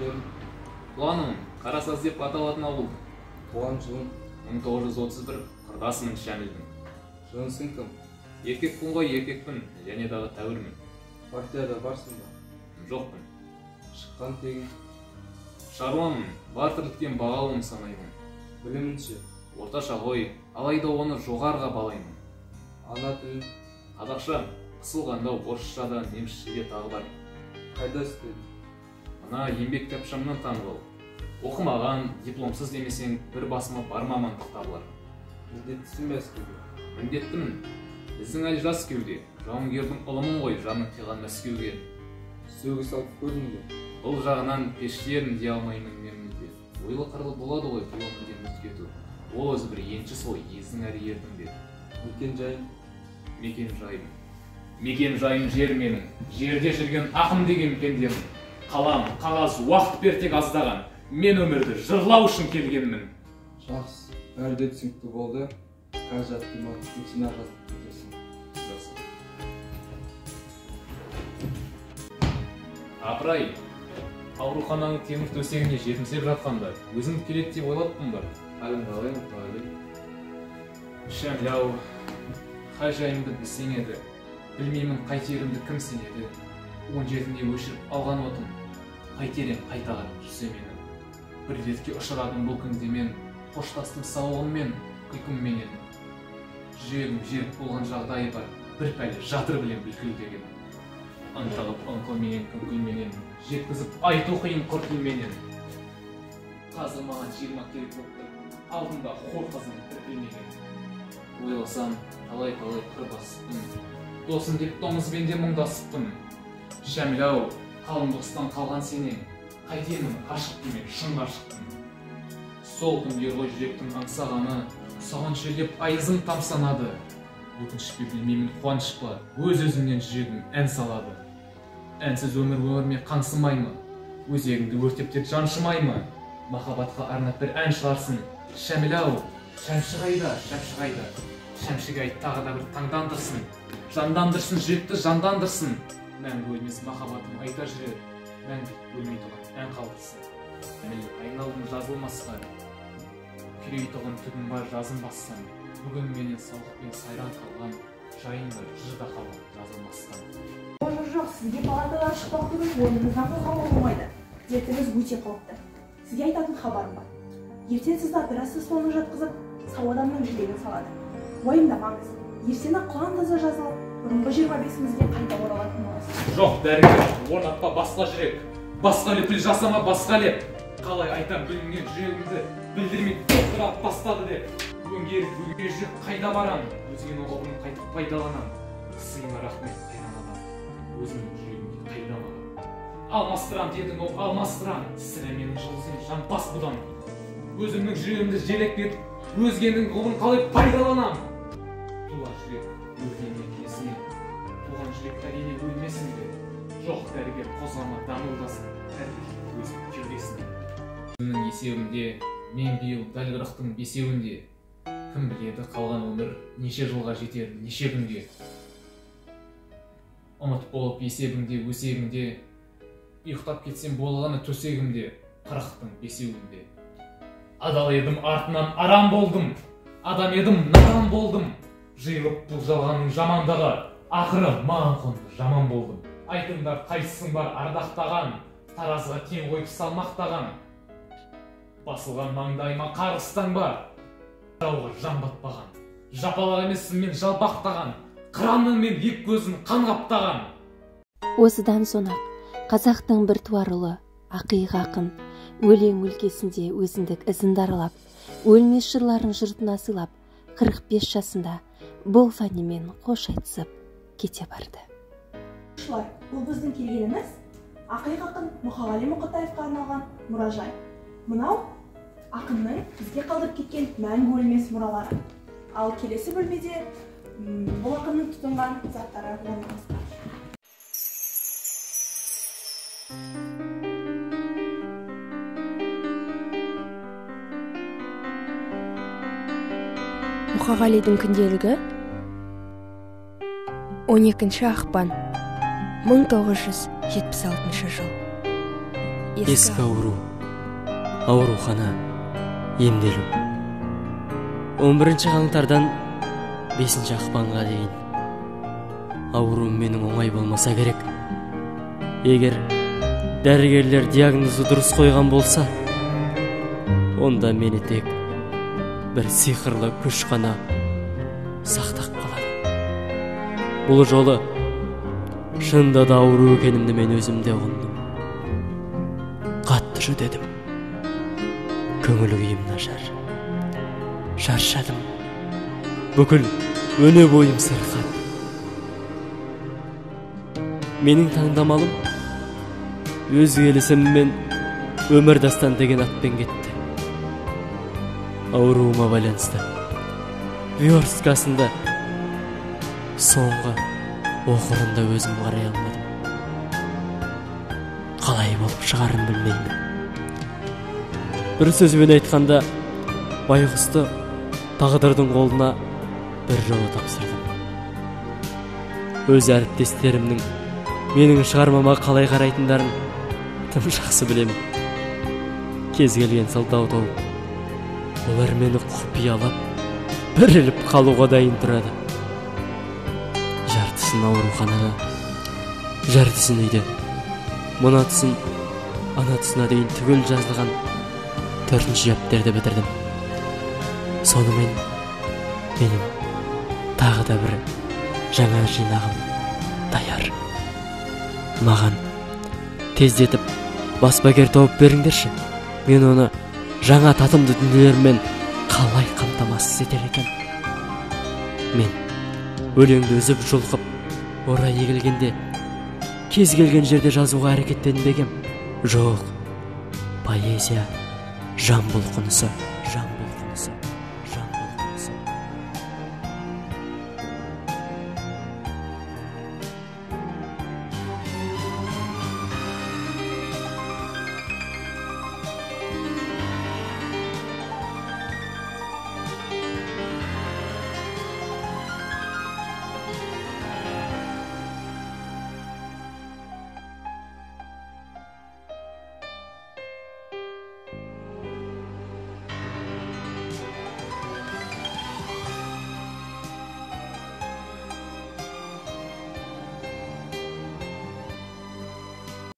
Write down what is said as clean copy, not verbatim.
Кім? Құланымын, Қарасаз деп аталатын ауыл. Туған жылың? 1931, құрдасымын Шәмілдің. Жынысың кім? Еркекпін ғой, еркекпін, және дағы тәуірмін. Партияда барсың ба? Жоқпын. Шыққан тегің? Шаруамын, бар тірліктен бағалымын санаймын. Білімің ше? Орташа ғой, алайда оны жоғарыға балаймын. Ана тілің? Қазақша, қысылғанда орысша да, немісше де тағы бар. Қайда істедің? Мына еңбек кітапшамнан танып ал. Оқымаған, дипломсыз демесең, бір басыма бар мамандық табылар. Міндеттісің бе әскерге? Міндеттімін. Біздің әлі жас кеуде, жауынгердің ұлымын ғой, жанын қиған Мәскеуге. Сөгіс алып көрдің бе? Бұл жағынан пештерін дей алмаймын мен мүлде. Ойлы қырлы болады ғой бұл өмірде мүлт кету. Ол өзі бір енші сол, ездің әрі ердің де. Мекен жайың? Мекен жайым. Мекен жайым жер менің. Жерде жүрген ақын деген пендемін. Қалам, қағаз, уақыт бер тек аздаған. Мен өмірді жырлау үшін келгенмін. Жақсы, бәрі де түсінікті болды. Қазір жаттығыма сен ақ жазып кетесің. Жақсы. Апырай, аурухананың темір төсегіне жетімсіреп жатқанда өзім келеді деп ойлаппын ба? Халің қалай, Мұқағали? Шәміл-ау, хал жайымды білсең еді, білмеймін қайтерімді кім сенеді. 17-інде өшіріп алған отым, қайтер ем қайта қарап жүрсе мені. Бір ретке ұшырадым бұл күнде мен, қоштастым сауығыммен, күлкімменен. Жүрегім жерік болған жағдайы бар, бір пәле жатыр білем бүлкілдеген. Ынтығып ыңқылменен күңкілменен, жеткізіп айту қиын құр тілменен. Қазір маған 20 керек болып тұр, алдымда хор қызының іркілмеген. Ойласам, талай-талай қыр басыппын, досым деп доңызбен де мұңдасыппын. Шәміл-ау, қалың достан қалған сенен, қайтемін ғашық деме, шын ғашықпын. Сол күндер ғой жүректің аңсағаны, соған шөлдеп айызым тамсанады. Өкініш пе білмеймін, қуаныш па, өз-өзімнен жүрегім ән салады. Әнсіз өмір өмірме қаңсымай ма, өзегімді өртеп тек жаншымай ма? Махаббатқа арнап бір ән шығарсын. Шәміл-ау, шәмші қайда, шәмші қайда? Шәмшіге айт тағы да бір таңдандырсын, жандандырсын жүректі жандандырсын. Мәңгі өлмес махаббатым айта жүрер, мәңгі өлмей тұрған ән қалдырсын. Міне айналдым жазылмасқа, күйрейтұғын түбім бар жазын бассам, бүгін менен саулықпен сайран қалған, жайым бар жырда қалған жазылмастан. Жоқ, сізге палатадан шықпақ түгіл, орныңыздан қозғалуға болмайды. Дертіңіз өте қауіпті. Сізге айтатын хабарым бар. Ертең сізді операция столына жатқызып, сау адамның жүрегін салады. Уайымдамаңыз, ертең-ақ құлан таза жазылып, бұрынғы 25-іңізге қайта оралатын боласыз. Жоқ, дәрігер, орнатпа басқа жүрек, басқа лепіл жасама басқа леп. Қалай айтам бүлінген жүрегімді, білдірмей доктор алып тастады деп. Өңгеріп өгей жүрек қайда барам, өзгенің ғұмырын қайтып пайдаланам. Сыйыңа рахмет, қайран адам, өзімнің жүрегімде қайда маған. Алмастырам дедің ол, алмастырам, сірә менің жұлдызым жанпас бұдан. Өзімнің жүрегімді желек беріп, өзгенің ғұмырын қалай пайдаланам? Тула жүрек өртене кесіне, туған жүрек әрине өлмесін бе? Жоқ, дәрігер қозғама дамылдасын, әрбір жүрек өз кеудесіне. Өзімнің есебімде, мен биыл дәл 40-тың 5-інде. Кім біледі қалған өмір неше жылға жетер, неше күнге. Ұмыт болып есебіңде, өсегіңде, ұйықтап кетсем болғаны төсегімде, 40-тың 5-інде. Адал едім артынан арам болдым, адам едім надан болдым. Жиылып бұл жалғанның жамандығы, ақыры маған қонды жаман болдым. Айтыңдар қайсысың бар ардақтаған, таразыға тең қойып салмақтаған. Басылған маңдайыма қарғыстан ба, жауға жан батпаған. Жапалақ емеспін мен жалпақтаған, қыранмын мен екі көзін қан қаптаған. Осыдан соң-ақ қазақтың біртуар ұлы ақиық ақын өлең өлкесінде өзіндік ізін даралап, өлмес жырларын жұртына сыйлап, 45 жасында бұл фәнимен қош айтысып кете барды. Бұл біздің келгеніміз ақиық ақын Мұқағали Мұқатаевқа арналған мұражай. Мынау ақынның бізге қалдырып кеткен мәңгі өлмес мұралары. Ал келесі бөлмеде бұл ақынның тұтынған заттары орналасқан. Мұқағалидың күнделігі 12 ақпан 1976 жыл. Ескі ауру, аурухана, емделу. 11 қаңтардан 5 ақпанға дейін. Ауруым менің оңай болмаса керек. Егер дәрігерлер диагнозды дұрыс қойған болса, онда мені тек бір сиқырлы күш қана сақтап қалады. Бұл жолы шынында да ауру екенімді мен өзім де ұғындым. Қатты жүдедім. Көңіл күйім нашар. Шаршадым. Бүкіл өне бойым сырқат. Менің таңдамалым өз келісіміммен Өмір дастан деген атпен кетті. Ауруыма байланысты версткасында соңғы оқырында өзім қарай алмадым. Қалай болып шығарын білмеймін. Бір сөзбен айтқанда, байғұсты тағдырдың қолына бір жолы тапсырдым. Өз әріптестерімнің менің шығармама қалай қарайтындарын тым жақсы білемін. Кез келген сылтау тауып, олар мені құпиялап, бір іліп қалуға дайын тұрады. Жартысын ауруханада, жартысын үйде, мына тұсын ана тұсына дейін түгел жазылған 4-ші дәптерді бітірдім. Сонымен менің тағы да бір жаңа жинағым даяр. Маған тездетіп баспагер тауып беріңдерші. Мен оны жаңа татымды дүниелермен қалай қамтамасыз етер екен? Мен өлеңді үзіп жұлқып, орайы келгенде кез келген жерде жазуға әрекеттенбегем. Жоқ, поэзия жан бұлқынысы.